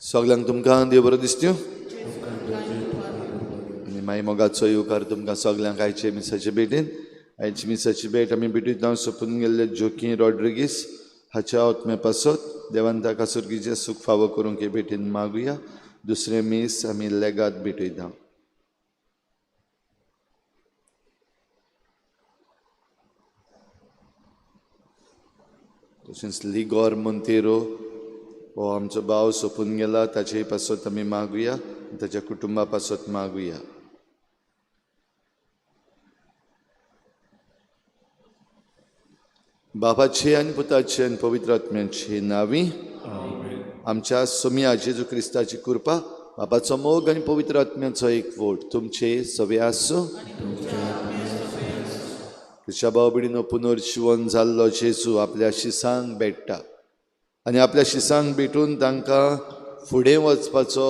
सगल्यांक तुमकां देव बरो दिसत्यो आनी मागीर मोगाचो येवकार तुमकां सगल्यांक आयचे मिसाचे भेटीन. आयची मिसाची भेट आमी भेटयता सोंपून गेल्ले जोकी रॉड्रिगीस हाच्या आत्मे पासत देवान ताका सुर्गीचें सूख फावो करूंक हे भेटीन मागुया. दुसरें मीस आमी लेगात भेटयता. तशेंच लिगोर मोंतेरो हो आमचो भाव सोंपून गेला ताचे पासत आमी मागुया, ताच्या कुटुंबा पासत मागुया. बापाचे आनी पुताचे आनी पवित्र आत्म्याचे नांवी आमच्या सोम्या जेजू क्रिस्ताची कृपा, बापाचो मोग आनी पवित्र आत्म्याचो एकवट तुमचे सवे आसूं. क्रिस्ता भाव भयणीनो, पुनर्जिवन जाल्लो जेजू आपल्या शिसांक भेट्टा आनी आपल्या शिसांक भेटून तांकां फुडें वचपाचो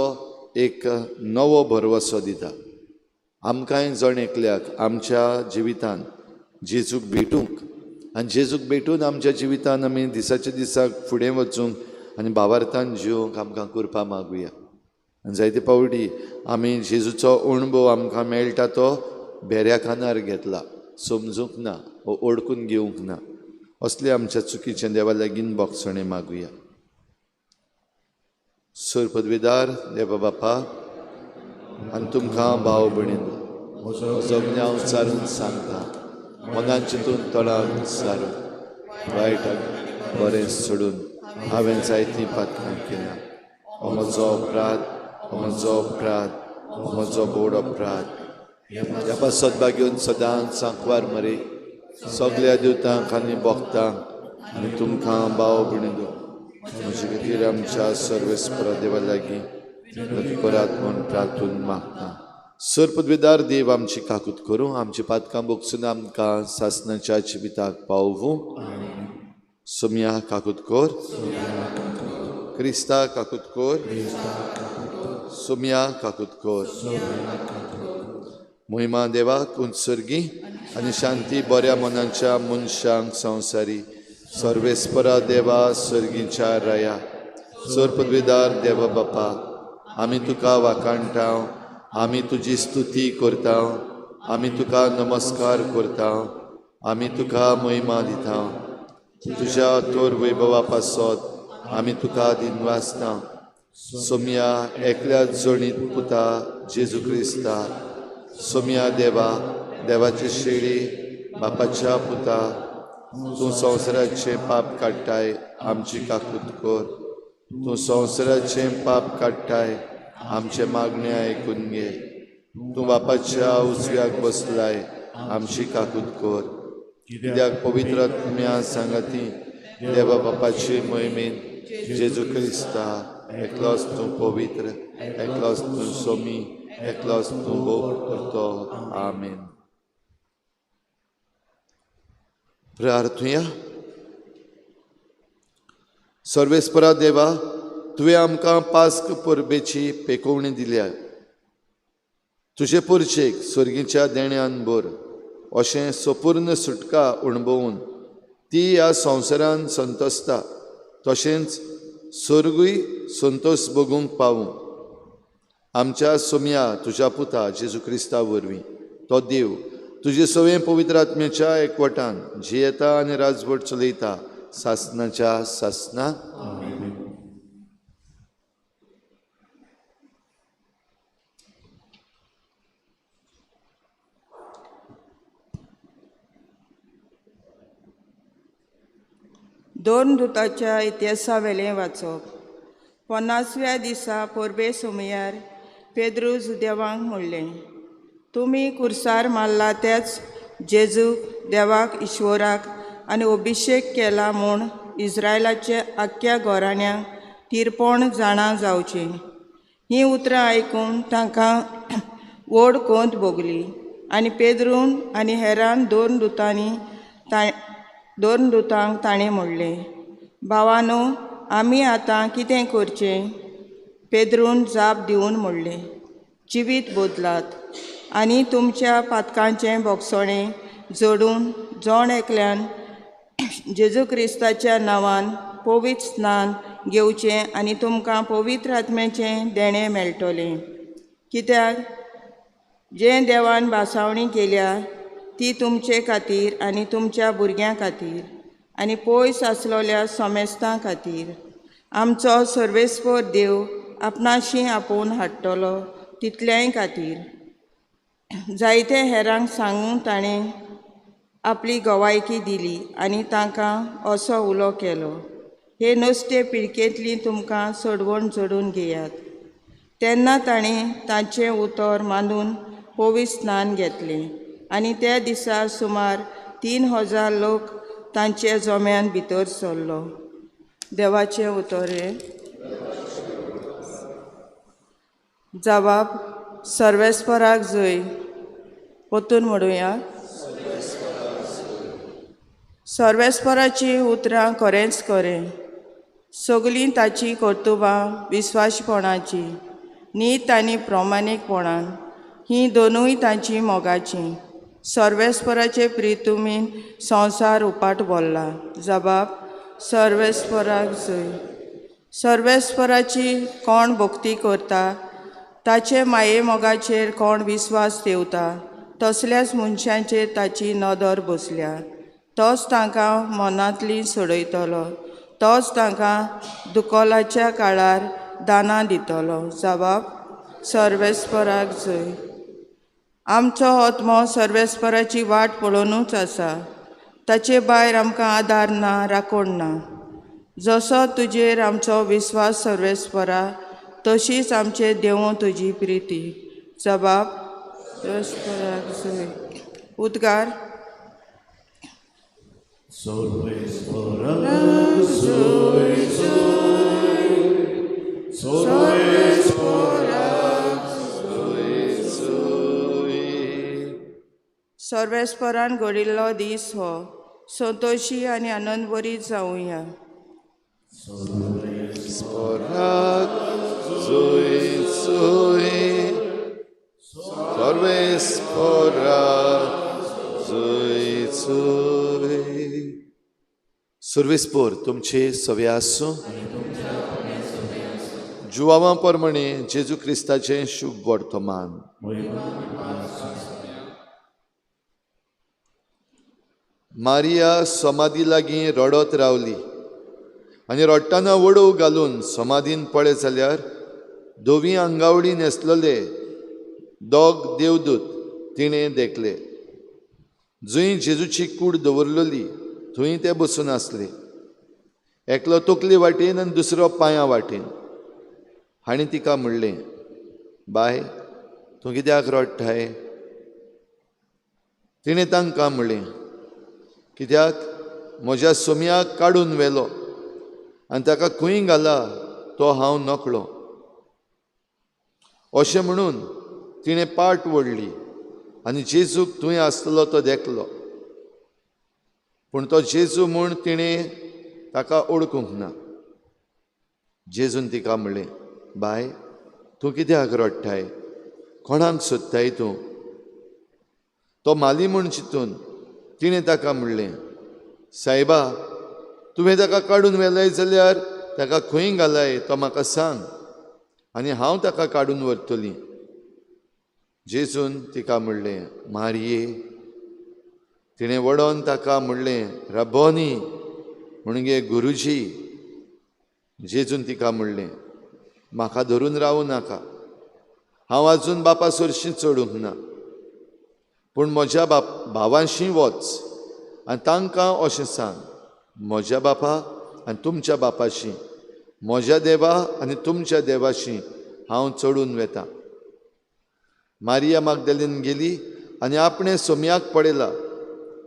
एक नवो भरवसो दिता. आमकांय जण एकल्याक आमच्या जिवितान जेजूक भेटूंक आनी जेजूक भेटून आमच्या जिवितान आमी दिसाच्या दिसाक फुडें वचूंक आनी भावार्थान जिवंक आमकां कृपा मागुया. आनी जायते फावटी आमी जेजूचो अणभव आमकां मेळटा तो भेऱ्या कानार घेतला, समजूंक ना वो ओडकून घेवंक ना. असले आमच्या चुकीचें देवा लागीं बोगसणें मागुया. सर पदवेदार देवा बापा आनी तुमकां भाव भयणीन म्हजो गुन्यांव सारून सांगता, मनान चिंतून तोंडान सारून वायटाक बरें सोडून हांवें जायतीं पातकां केल्या. हो म्हजो अपराध, हो म्हजो अपराध, हो म्हजो बोड अपराध. ह्या पासत बागेवन सदांच सांकवार मरे सगल्या देवतांक आनी भक्तांक आनी तुमकां भाव भयणीनो म्हजे खातीर आमच्या सर्वेस्परा देवा लागीं करात म्हूण प्रार्थून मागता. सर पदवेदार देव आमची काकूत करूं, आमची पातकां बोगसून आमकां सासणाच्या जिविताक पावोवं. सोम्या काकूत कर, क्रिस्ता काकूत कर, सोम्या काकूत कर. महिमा देवाक उत्सर्गी आनी शांती बऱ्या मनाच्या मनशांक संवसारी. सर्वेस्परा देवा सर्गीच्या राया, सर पदवेदार देवा बापा, आमी तुका वाखाणटा, आमी तुजी स्तुती करता, आमी तुका नमस्कार करता, आमी तुका महिमा दिता. तुज्या तोर वैभवा पासत आमी तुका दिनवासता. सोम्या एकल्या जणीत पुता जेजू क्रिस्ता, सोम्या देवा, देवाची शेळी, बापाच्या पुता, तूं संवसाराचें पाप काडटाय आमची काकूत कर. तूं संवसाराचें पाप काडटाय आमचें मागणें आयकून घे. तूं बापाच्या उजव्याक बसलाय आमची काकूत कर. कित्याक पवित्र आत्म्या सांगाती देवा बापाचे मोहिमेन जेजू क्रिस्ता एकलोच तूं पवित्र, एकलोच तूं सोमी, एकलोच तूं भोग करतो. आमेन. प्रार्थुया. सर्वेस्परा देवा, तुवें आमकां पास्क परबेची पेकोवणी दिल्या. तुजे पुरचेक सर्गीच्या देण्यान भर अशें सपूर्ण सुटका अणभवून ती ह्या संवसारान संतोसता, तशेंच सर्गूय संतोष भोगूंक पावूं. आमच्या सोम्या तुज्या पुता जेजू क्रिस्ता वरवीं तो देव तुजे सवें पवित्र आत्म्याच्या एकवटान जियेता आनी राजवट चलयता सासनाच्या सासना. दोन दुताच्या इतिहासावेलें वाचप. 50व्या दिसा परबे सोमयार पेद्रू जुदेवांक म्हणलें, तुमी कुर्सार मारला त्याच जेजूक देवाक ईश्वराक आनी अभिशेक केला म्हूण इस्रायलाचे आख्ख्या घराण्यांक तिरपण जाणा जावचें. हीं उतरां आयकून तांकां व्हड कोंत भोगली आनी पेद्रून आनी हेरान दोन दुतांक ताणें म्हणलें, भावानो, आमी आतां कितें करचें? पेद्रून जाप दिवन म्हणलें, जिवीत बदलात आनी तुमच्या पातकांचें बोगसणें जोडून जण एकल्यान जेजू क्रिस्ताच्या नांवान पवित्र स्नान घेवचें आनी तुमकां पवित्र आत्म्याचें देणें मेळटलें. कित्याक जें देवान भासावणी केल्या ती तुमचे खातीर आनी तुमच्या भुरग्यां खातीर आनी पयस आसलोल्या समेस्तां खातीर. आमचो सर्वेस्पर देव आपणाशी आपोवन हाडटलो तितल्याय खातीर. जायते हेरांक सांगून ताणें आपली गवायकी दिली आनी तांकां असो उलो केलो, हे नश्टे पिळकेंतली तुमकां सोडवण जोडून घेयात. तेन्ना ताणें तांचें उतर मानून पवित्र स्नान घेतलें आनी त्या दिसा सुमार 3000 लोक तांचे जम्यान भितर सरलो. देवाचें उतर हें. जवाब सर्वेस्पराक जय. परतून म्हणुया, सर्वेस्पराची उतरां खरेंच खरें, सगळीं ताची कर्तुबां विस्वासपणाची, नीत आनी प्रामाणीकपणान, हीं दोनूय तांची मोगाचीं. सर्वेस्पराचे प्रितुमीन संवसार उपाट भरला. जबाब सर्वेस्पराक जय. सर्वेस्पराची कोण भक्ती करता, ताचे माये मोगाचेर कोण विस्वास ठेवता, तसल्याच मनशांचेर ताची नदर बसल्या. तोच तांकां मनांतली सोडयतलो, तोच तांकां दुकोलाच्या काळार दानां दितलो. जबाब सर्वेस्पराक जय. आमचो आत्मो सर्वेस्पराची वाट पळोवनूच आसा, ताचे भायर आमकां आदार ना, राखण ना. जसो तुजेर आमचो विस्वास सर्वेस्परा, तशीच आमचे देवो तुजी प्रिती. जबाब सर्वेस्पराक जय. उद्गार सर्वेस्परान घडिल्लो दीस हो, संतोशी आनी आनंदभरीत जावया. सर्वेस्पर तुमचे सवे आसूं. जुवावां प्रमाणे जेजू क्रिस्ताचें शुभ वर्तमान. मारिया समाधी लागीं रडत रावली आनी रडटना वडोव घालून समाधीन पळय जाल्यार धवी आंगावडी न्हेसलेले दोग देवदूत तिणें देखले. जंय जेजूची कूड दवरलेली थंय ते बसून आसले, एकलो तकले वाटेन आनी दुसरो पांयां वाटेन. हांणी तिका म्हणलें, बाय तूं कित्याक रडटाय? तिणें तांकां म्हणलें, कित्याक म्हज्या सोम्याक काडून व्हेलो आनी ताका खंय घाला तो हांव नकळो. अशें म्हणून तिणें पाट ओडली आनी जेजूक थंय आसलो तो देखलो, पूण तो जेजू म्हूण तिणें ताका ओळखूंक ना. जेजून तिका म्हणलें, बाय तूं कित्याक रडटाय? कोणाक सोदताय तूं? तो माली म्हूण चिंतून तिणें ताका म्हणलें, सायबा तुवें ताका काडून व्हेलाय जाल्यार ताका खंय घालाय तो म्हाका सांग आनी हांव ताका काडून व्हरतली. जेजून तिका म्हणलें, मारये. तिणें वडोन ताका म्हणलें, रबोनी, म्हणजे गुरुजी. जेजून तिका म्हणलें, म्हाका धरून रावूं नाका, हांव आजून बापा सरशीं चडूंक ना, पूण म्हज्या भावांशी वच आनी तांकां अशें सांग, म्हज्या बापा आनी तुमच्या बापाशी, म्हज्या देवा आनी तुमच्या देवाशी हांव चडून वेता. मारिया मागदालीन गेली आनी आपणें सोम्याक पळयला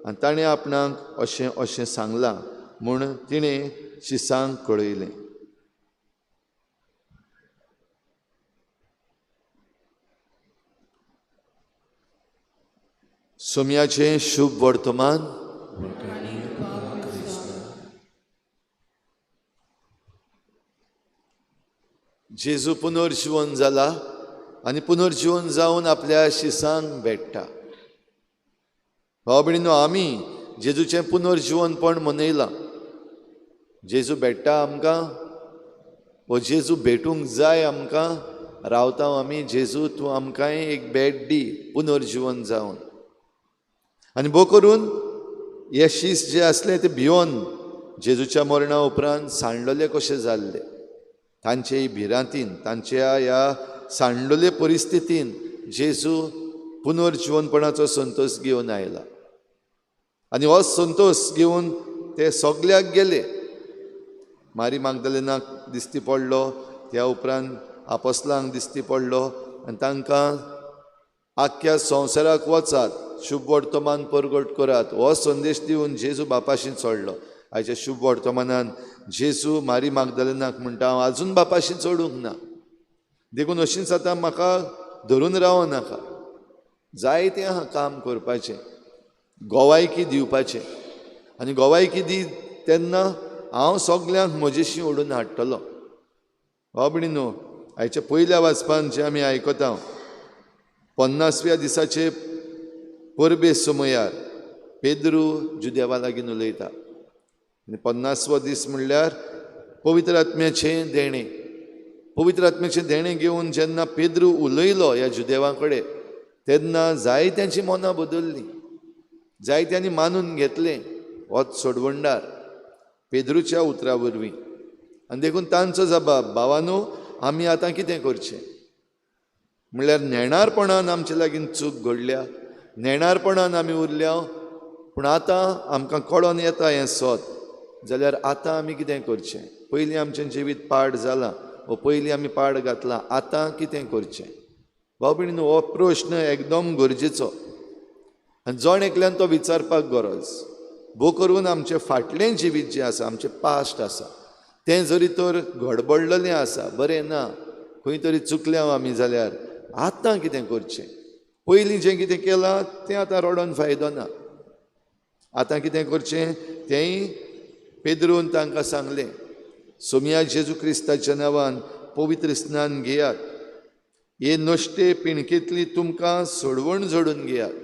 आनी ताणें आपणाक अशें अशें सांगलां म्हूण तिणें शिसांक कळयलें. सोम्याचें शुभ वर्तमान. जेजू पुनर्जीवन जाला आनी पुनर्जीवन जावन आपल्या शिसांक भेट्टा. भाव भयणीनो, आमी जेजूचें पुनर्जीवनपण मनयलां. जेजू भेट्टा आमकां? हो जेजू भेटूंक जाय आमकां, रावता आमी, जेजू तूं आमकांय एक भेट दी पुनर्जिवन जावन. आनी भो करून हे शीस जे आसले ते भियोन जेजूच्या मरणा उपरांत सांडलेले कशे जाल्ले. तांचे भिरांतीन, तांच्या ह्या सांडलेले परिस्थितीन जेजू पुनर्जिवनपणाचो संतोश घेवन आयला. आनी हो संतोश घेवन ते सगल्याक गेले. मारी मागदलेनाक दिश्टी पडलो, त्या उपरांत आपोस्लांक दिश्टी पडलो आनी तांकां आख्ख्या संवसाराक वचात, शुभ वर्तमान परगट करात हो संदेश दिवन जेजू बापाशी चडलो. आयच्या शुभ वर्तमानान जेजू मारी मागदलेनाक म्हणटा, हांव आजून बापाशी चडूंक ना, देखून अशींच आतां म्हाका धरून रावो नाका, जायतें आहा काम करपाचें, गोवायकी दिवपाचें, आनी गोवायकी दी तेन्ना हांव सगल्यांक म्हजेशी ओडून हाडटलो. भाव न्हू, आयच्या पयल्या वाचपान जें आमी आयकता 50व्या दिसाचे परबे समयार पेद्रू जुदेवा लागीं उलयता. आनी 50वो दीस म्हणल्यार पवित्र आत्म्याचें देणें. पवित्र आत्म्याचें देणें घेवन जेन्ना पेद्रू उलयलो ह्या जुदेवा कडेन तेन्ना जायत्यांची मनां बदल्लीं, जायत्यांनी मानून घेतलें होच सोडवणदार पेद्रूच्या उतरा वरवीं. आनी देखून तांचो जबाब, भावानू आमी आतां कितें करचें? म्हणल्यार नेणारपणान आमचे लागीं चूक घडल्या, नेणारपणान आमी उरल्या, पूण आतां आमकां कळोन येता हें सत, जाल्यार आतां आमी कितें करचें? पयलीं आमचें जिवीत पाड जालां वो पयलीं आमी पाड घातलां, आतां कितें करचें? भाव भयणीनो, हो प्रश्न एकदम गरजेचो आनी जण एकल्यान तो विचारपाक गरज. भो करून आमचें फाटलें जिवीत जें आसा, आमचें पास्ट आसा, तें जरी तर गडबडलेलें आसा, बरें ना, खंय तरी चुकल्या आमी, जाल्यार आतां कितें करचें? पयलीं जें कितें केलां तें आतां रडोन फायदो ना, आतां कितें करचें? तेंय पेद्रून तांकां सांगलें, सोमया जेजू क्रिस्ताच्या नांवान पवित्र स्नान घेयात, हे नश्टे पिणकेंतली तुमकां सोडवण जोडून घेयात.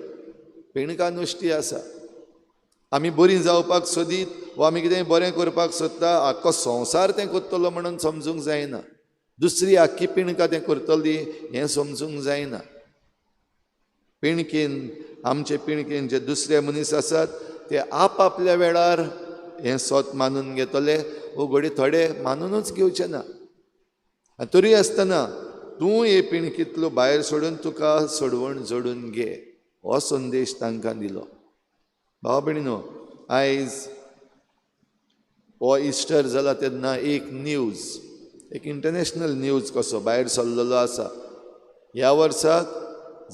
पिणकां नश्टी आसा, आमी बरीं जावपाक सोदीत वा आमी कितें बरें करपाक सोदता, आख्खो संवसार तें करतलो म्हणून समजूंक जायना, दुसरी आख्खी पिणकां तें करतली हें समजूंक जायना. पिणकेन, आमचे पिणकेन जे दुसरे मनीस आसात ते आपआपल्या वेळार हें सत मानून घेतले वो घडये थोडे मानुनूच घेवचे ना. आनी तरी आसतना तूं हे पिणकींतलो भायर सोडून तुका सोडवण जोडून घे, हो संदेश तांकां दिलो. भाव भयणीनो, आयज हो इस्टर जाला तेन्ना एक न्यूज, एक इंटरनॅशनल न्यूज कसो भायर सरलेलो आसा. ह्या वर्साक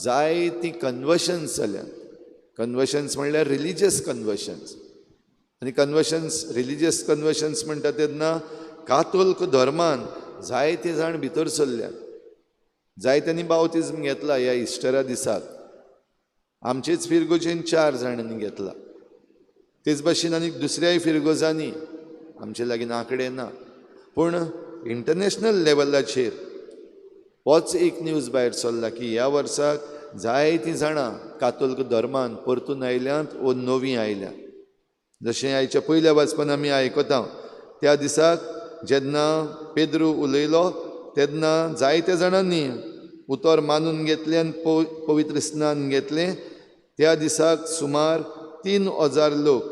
जायतीं कन्वर्शन्स जाल्यात. कन्वर्शन्स म्हणल्यार रिलिजियस कन्वर्शन्स. आनी कन्वर्शन्स, रिलिजियस कन्वर्शन्स म्हणटा तेन्ना कातोल्क धर्मान जायते जाण भितर सरल्यात, जायत्यांनी बावतिज्म घेतला ह्या इस्टरा दिसाक. आमचेच फिरगोजेन 4 जाणांनी घेतला, तेच भाशेन आनी दुसऱ्याय फिरगोजांनी, आमचे लागीं आंकडे ना, पूण इंटरनॅशनल लेवलाचेर होच एक न्यूज भायर सरला की ह्या वर्साक जायतीं जाणां कातोल्क धर्मान परतून आयल्यांत वो नवीं आयल्यांत. जशें आयच्या पयल्या वाचपान आमी आयकता, त्या दिसाक जेन्ना पेद्रू उलयलो तेन्ना जायत्या जाणांनी उतर मानून घेतलें आनी पवित्र स्नान घेतलें. त्या दिसाक सुमार 3000 लोक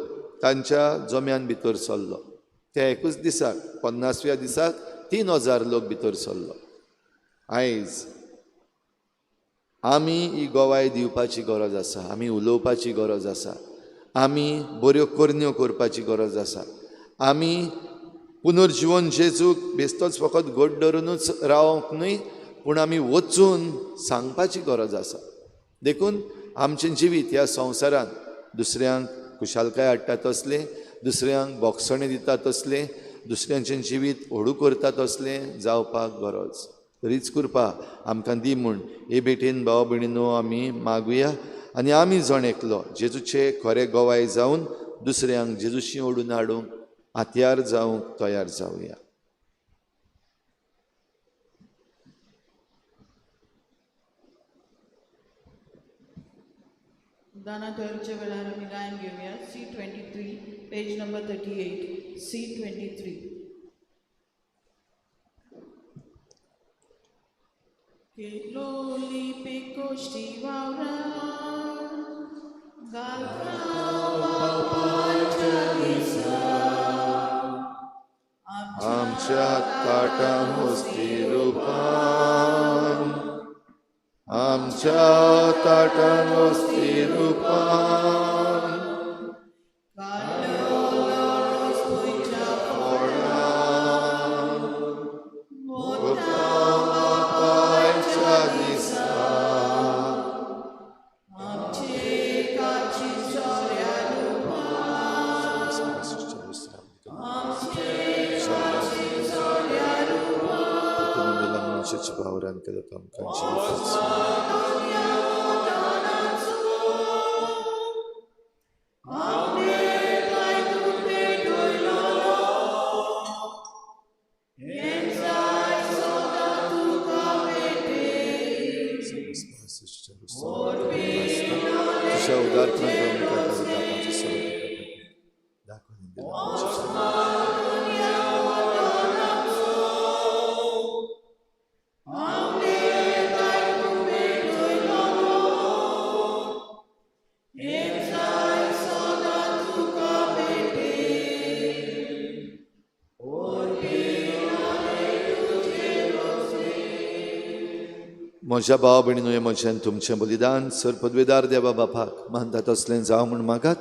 तांच्या जम्यान भितर सरलो. त्या एकूच दिसाक, 50व्या दिसाक 3000 लोक भितर सरलो. आयज आमी ही गोवाय दिवपाची गरज आसा, आमी उलोवपाची गरज आसा, आमी बऱ्यो करण्यो करपाची गरज आसा. आमी पुनर्जिवन जेजूक बेश्टोच फकत घट धरुनूच रावंक न्हय, पूण आमी वचून सांगपाची गरज आसा. देखून आमचें जिवीत ह्या संवसारांत दुसऱ्यांक खुशालकाय हाडटा तसलें, दुसऱ्यांक बोगसणें दिता तसलें, दुसऱ्यांचें जिवीत होडू करता तसलें जावपाक गरज. तरीच कृपा आमकां दी म्हूण हे भेटेन भाव भयणीनो आमी मागुया. आनी आमी जण एकलो जेजूचे खरे गोवाय जावन दुसऱ्यांक जेजूशी ओडून हाडूंक हातयार जावंक तयार जावया. दाना तयारीच्या वेळार आमी गायन घेवया. C23, page number 38, C23. आमच्या ताटा मुस्ती रुपान, आमच्या ताटा मुस्ती रुपान, म्हज्या भाव भयणीनो, हें म्हजें तुमचें बलिदान सर पदवेदार देवा बापाक मानता तसलें जावं म्हूण मागात.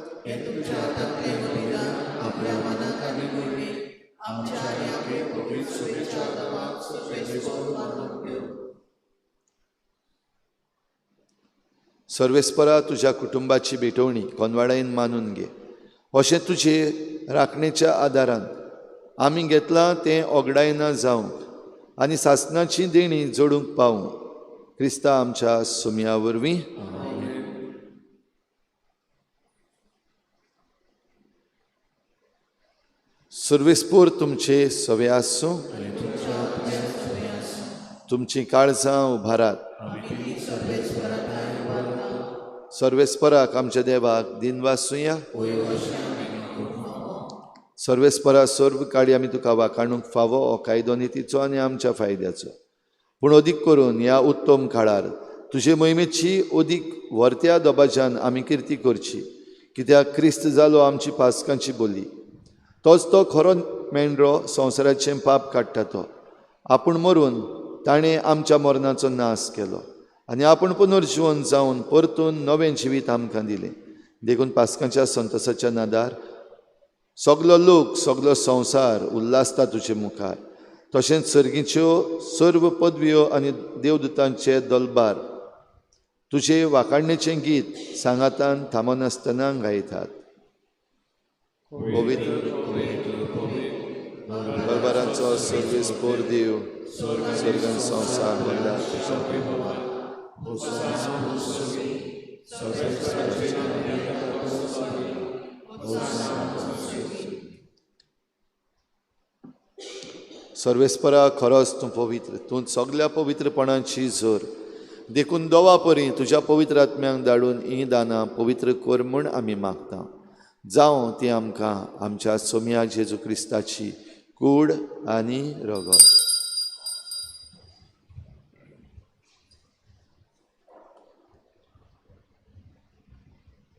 सर्वेस्परा, तुज्या कुटुंबाची भेटवणी कोनवाडायन मानून घे, अशें तुजे राखणेच्या आदारान आमी घेतलां तें ओगडायना जावंक आनी सासणाची देणी जोडूंक पावूं, क्रिस्ता आमच्या सुमया वरवीं. सर्वेस्पोर तुमचे सवे आसूं, तुमची काळजां उभारात. सर्वेस्पराक आमच्या देवाक दिनवासुया. सर्वेस्परा, सर्व काळी आमी तुका वाखाणूंक फावो हो कायदो नितीचो आनी आमच्या फायद्याचो, पूण अदीक करून ह्या उत्तम काळार तुजे मोहिमेची अदीक व्हरत्या दबाज्यान आमी किर्ती करची, कित्याक क्रिस्त जालो आमची पासकांची बोली. तोच तो खरो मेंढरो संवसाराचें पाप काडटा तो आपूण मरून ताणें आमच्या मरणाचो नाश केलो आनी आपूण पुनर्जिवन जावन परतून नवें जिवीत आमकां दिलें. देखून पासकांच्या संतोसाच्या नादार सगलो लोक, सगलो संवसार उल्हासता तुजे मुखार. तशेंच सर्गीच्यो सर्व पदव्यो आनी देवदूतांचे दलबार तुजे वाखाणणेचें गीत सांगातान थांबनासतना गायतात. पवित्र दरबारांचो सर्वेस्पोर देव, सर्गान संवसार भरला तुज्या. सर्वेस्परा, खरोच तूं पवित्र, तूं सगल्या पवित्रपणाची जोर, देखून दोवा परी तुज्या पवित्र आत्म्यांक धाडून हीं दानां पवित्र कर म्हूण आमी मागता. जावं ती आमकां आमच्या सोम्या जेजू क्रिस्ताची कूड आनी रगत.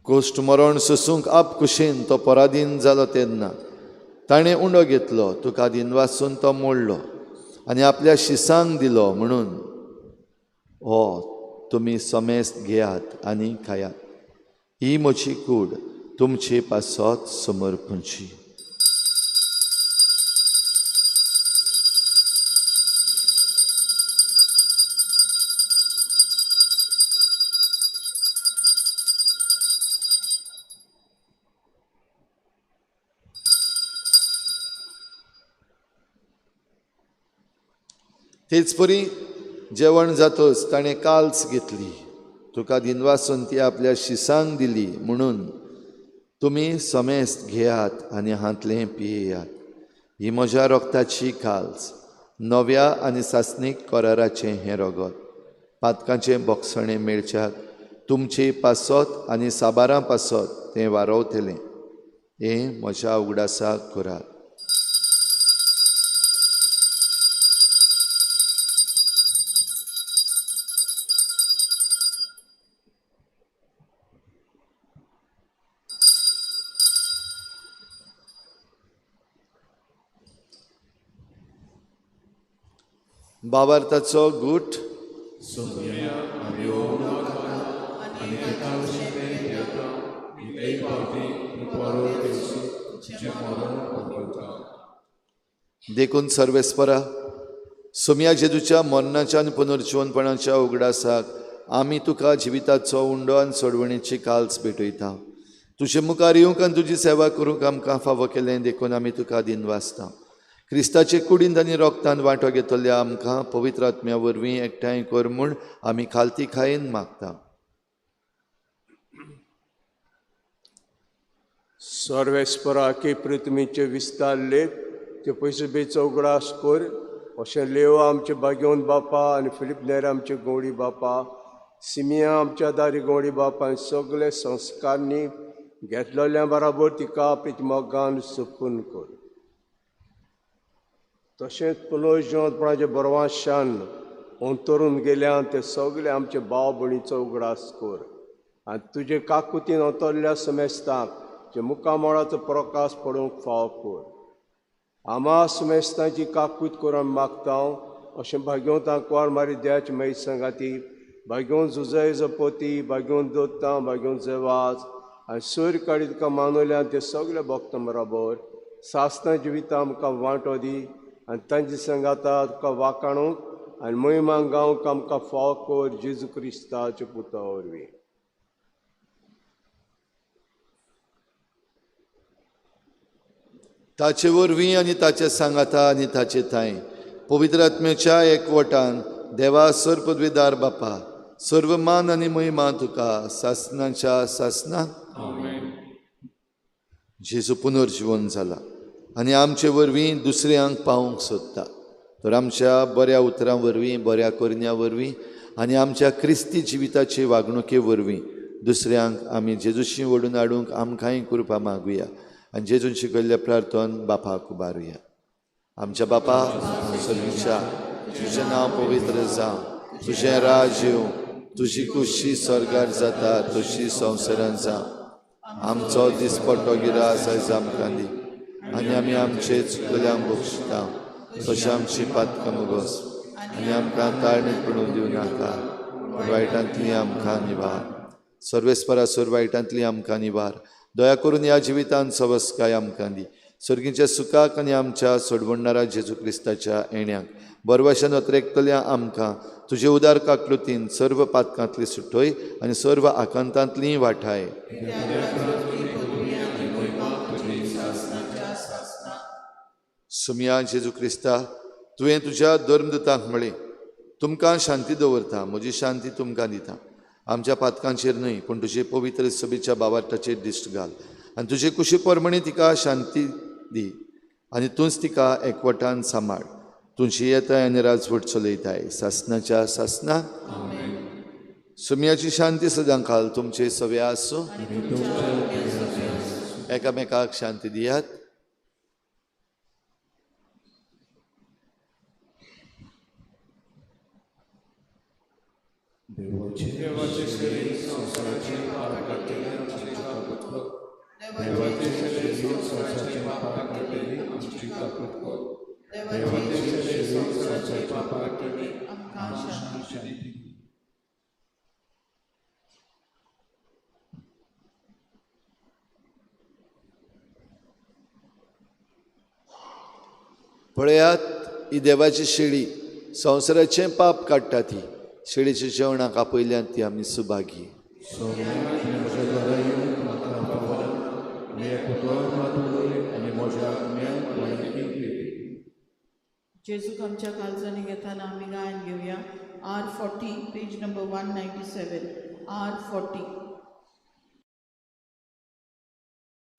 कोश्ट मरण सोसूंक आपकुशेन तो पराधीन जालो तेन्ना ताणें उंडो घेतलो, तुका दिनवासून तो मोडलो आनी आपल्या शिसांक दिलो म्हणून हो तुमी समेस्त घेयात आनी खायात, ही म्हजी कूड तुमचे पासत समर्पणची. तेच परी जेवण जातच ताणें काल्स घेतली, तुका दिनवासून ती आपल्या शिसांक दिली म्हणून तुमी समेस्त घेयात आनी हांतलें पियेयात, ही म्हज्या रक्ताची काल्स, नव्या आनी सासणीक कराराचें हें रगत, पातकांचें बोगसणें मेळच्याक तुमचे पासत आनी साबारां पासत तें वारवतलें, हें म्हज्या उगडासाक करात. बाबार्थाचो गूट देखून सर्वेस्परा सोमया जेजूच्या मरणाच्या आनी पुनर्जिवनपणाच्या उगडासाक आमी तुका जिविताचो उंडो आनी सोडवणेची काल्स भेटयता. तुजे मुखार येवंक आनी तुजी सेवा करूंक आमकां फावो केलें देखून आमी तुका दिनवासता. क्रिस्ताचे कुडींत आनी रोगतान वांटो घेतल्या आमकां पवित्र आत्म्या वरवीं एकठांय कर म्हूण आमी खालती खायेन मागता. सर्वेस्परा की पृथ्वीचे विस्तार लेख ते पयशे बेचो उगडास कर अशें लेव आमचे बागेवन बापा आनी फिलीप नेर आमचे गवळी बापा सिमिया आमच्या दारी गवळी बापा आनी सगळे संस्कारनी घेतलेल्या बराबर तिका प्रितमोगान सुपून कर. तशेंच पुनर्जिवंतपणाचे बरवाशान अंतरून गेल्यान ते सगळे आमचे भाव भयणीचो उगडास कर आनी तुजे काकुतीन अंतरल्या समेस्तांक जे मुखामळाचो प्रकाश पडूंक फाव कर. आमा सुमेस्तांची काकूत करून मागता अशें भाग्यवंतांक कुवार मारी द्याची मागीर सांगाती भाग्योवन जुजय जपोती भाग्योवन दोत्ता भाग्योवन जेवाज आनी सूर काडी तुका मानवल्यान ते सगळे भक्त बराबर सासना जिविता आमकां वांटो दी आनी तांचे सांगाता तुका वाकाणूंक आनी मोहिमांक गावंक आमकां फाव कर जेजू क्रिस्ताच्या पुता वरवीं. ताचे वरवीं आनी ताचे सांगाता आनी ताचे थांय पवित्र आत्म्याच्या एकवटान देवा सर पदवीदार बापा सर्व मान आनी महिमा तुका सासनाच्या सासना. जेजू पुनर्जिवन जाला आनी आमचे वरवीं दुसऱ्यांक पावूंक सोदता तर आमच्या बऱ्या उतरां वरवीं बऱ्या करण्या वरवीं आनी आमच्या क्रिस्ती जिविताचे वागणुके वरवीं दुसऱ्यांक आमी जेजूशी ओडून हाडूंक आमकांय कृपा मागुया आनी जेजून शिकयल्ल्या प्रार्थन बापाक उबारुया. आमच्या बापा सर्वीच्या तुजें नांव पवित्र जावं, तुजें राज येवं, तुजी कुशी स्वर्गार जाता तशी संवसारान जावं. आमचो दिसपट्टो गिरास आयज आमकां दी आनी आमी आमचे चुकल्यांक बक्षिता तशें आमची पातकां मुगोस आनी आमकां ताळणीत पडूंक दिवं नाका पूण वायटांतली आमकां निवार. सर्वेस्परा सोर वायटांतली आमकां निवार. दया करून ह्या जिवितान सवस्काय आमकां दी. सर्गीच्या सुखाक आनी आमच्या सोडवणणारा जेजू क्रिस्ताच्या येण्याक बरवाशान अत्रेकतल्या आमकां तुजे उदार काकलुतीन सर्व पातकांतली सुटय आनी सर्व आकांतांतली वाठाय. सुमया जेजू क्रिस्ता तुवें तुज्या धर्मदूतांक म्हळें तुमकां शांती दवरता म्हजी शांती तुमकां दिता. आमच्या पातकांचेर न्हय पूण तुजे पवित्र सभेच्या बाबार्थाचेर दिश्ट घाल आनी तुजे कुशी प्रमाणे तिका शांती दी आनी तूंच तिका एकवटान सांबाळ. तुजी येताय आनी राजवट चलयताय सासनाच्या सासना. सुमयाची शांती सदां खाल तुमचे सवे आसूं. एकामेकाक शांती दियात. देवाचे शरीर संवसाराचे पाप काडटले आमची ताकद कर. देवाचे शरीर संवसाराचे पाप काडटले आमची ताकद कर. देवाचे शरीर संवसाराचे पाप काडटले आमकां शांती दी. पळयात ही देवाची शेळी संवसाराचें पाप काडटा ती शेळीच्या जेवणाक आपयल्यान ती आमी सुभागी. जेजूक आमच्या काळजांनी घेताना आमी गायन घेवया. R40 page number 197 R40.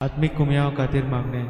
आत्मीक कुमयाव खातीर मागणें.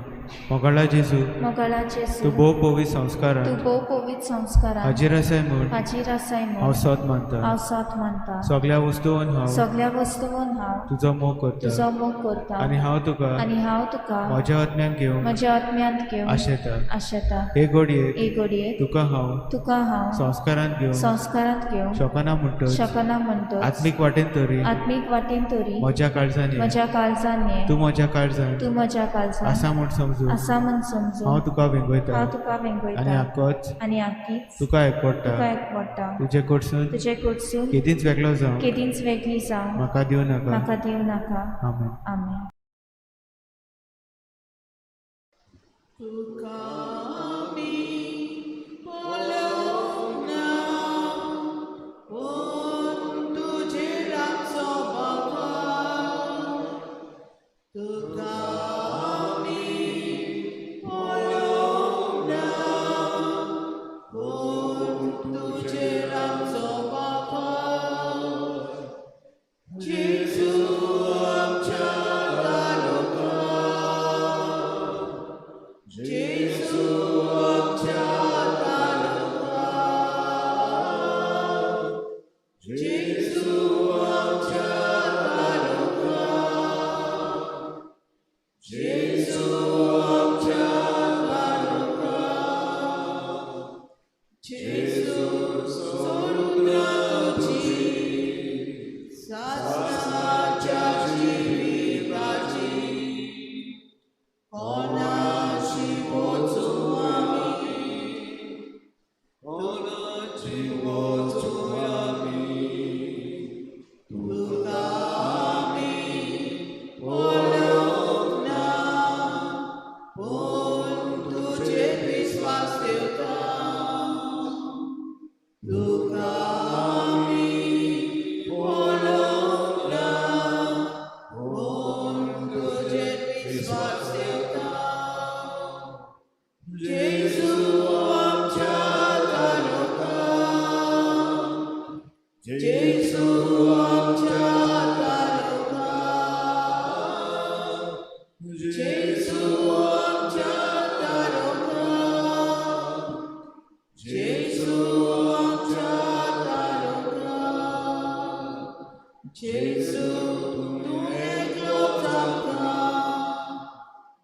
मोगाळा जेजू, मोगाळा जेजू, तूं भोव पवित्र संस्कारान, तूं भोव पवित्र संस्कारान हाजीर आसाय म्हूण, हाजीर आसाय म्हूण हांव सत मानता, हांव सत मानता. सगळ्या वस्तून हांव, सगळ्या वस्तून हांव तुजो मोग करता, तुजो मोग करता आनी हांव तुका, आनी हांव तुका म्हज्या आत्म्यांत घेवन, म्हज्या आत्म्यांत घेवन आशेता, आशेता. हे घडयेक, हे घडयेक तुका हांव, तुका हांव संस्कारांत घेवन, संस्कारांत घेवन शकना म्हणटच, शकना म्हणटच आत्मीक वाटेन तरी, आत्मीक वाटेन तरी म्हज्या काळजान ये, म्हज्या काळजान ये, तूं म्हज्या काळजान, तूं म्हज्या काळजान आसा म्हूण समजून समजून आसा म्हण समजून हांव तुका वेंगयता हांव तुका वेंगयता आनी आकोच आनी आकीच तुका एकवडटा तुका एकवडटा. तुजे कडसून तुजे कडसून केदींच वेगळो जावं केदींच वेगळी जावं म्हाका दिवं नाका. म्हाका दिवं नाका. आमेन. आमेन. तुका आमी पळोवंक ना पूण तुजेर आमचो भावार्थ. तुका आमी पळोवंक ना पूण तुजेर आमचो भावार्थ. जेजू आमच्या तालुका, जेजू आमच्या तालुका, जेजू आमच्या तालुका, जेजू आमच्या तालुका. जेजू सोडून तुजी सासणाच्या जिविताची कोणाशी वचूं आमी, कोणाची वचूं आमी. तुका आमी पळोवंक ना पूण तुजेर विस्वास ठेवता. तुका आमी पळोवंक ना पूण तुजेर विस्वास ठेवता. जेजू आमच्या तालुका, जेजू आमच्या तालुका, जेजू आमच्या तालुका, जेजू आमच्या तालुका. जेजू तूं एकलोच आमकां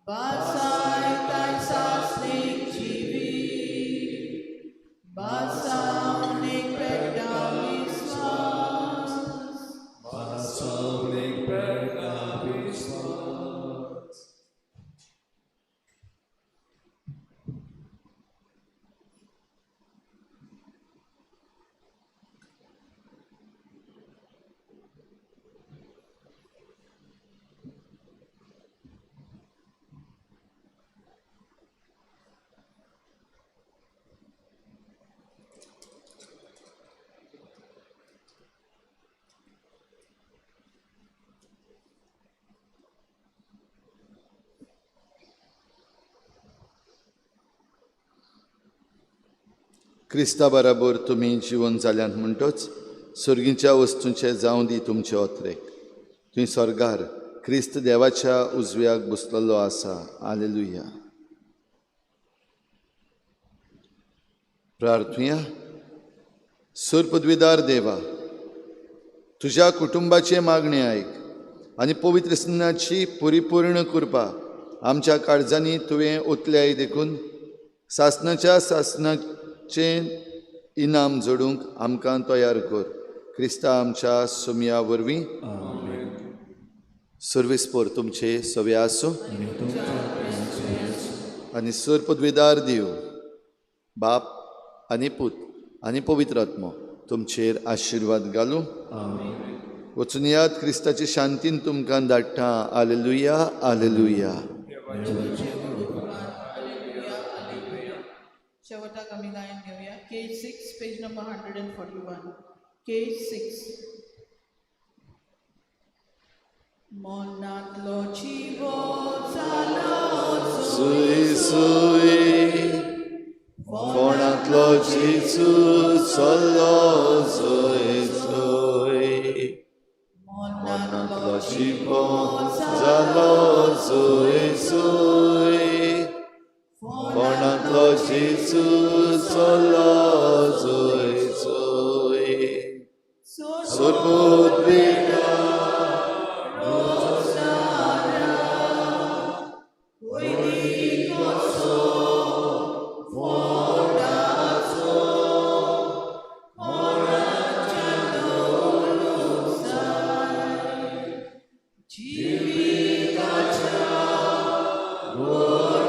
बासायताय सासणीक जिवीत, बासावणीक पेट्टा विस्वास. बासावणीक पेट्टा विस्वास. क्रिस्ता बराबर तुमी जिवन जाल्यात म्हणटच सर्गीच्या वस्तूंचे जावं दी तुमचे अत्रेक. तुवें स्वर्गार क्रिस्त देवाच्या उजव्याक बसलेलो आसा. आलेलुया. प्रार्थुया. सर पदवीदार देवा, तुज्या कुटुंबाचें मागणें आयक आनी पवित्र स्नानाची परिपूर्ण कृपा आमच्या काळजांनी तुवें ओतल्याय देखून सासणाच्या सासणाचें इनाम जोडूंक आमकां तयार कर. क्रिस्ता आमच्या सुमया वरवीं. सर्वेस्पोर तुमचे सवे आसूं आनी सर पदवीदार दिव बाप आनी पूत आनी पवित्र आत्मो तुमचेर आशिर्वाद घालूं. वचून याद क्रिस्ताची शांतीन तुमकां धाडटा. आलेलुया, आलेलुया. शेवटाक आमी गायन घेवया. K6 page number 141. K6. मनांतलो जिवो जालो सुई सुई, फोणांतलो जेजू चल्लो सुई सुई, मनांतलो जिवो जालो सुई सुई, फोणांतलो जेजू चल्लो सुई सुई. सोरपूत जीविताच्या गोड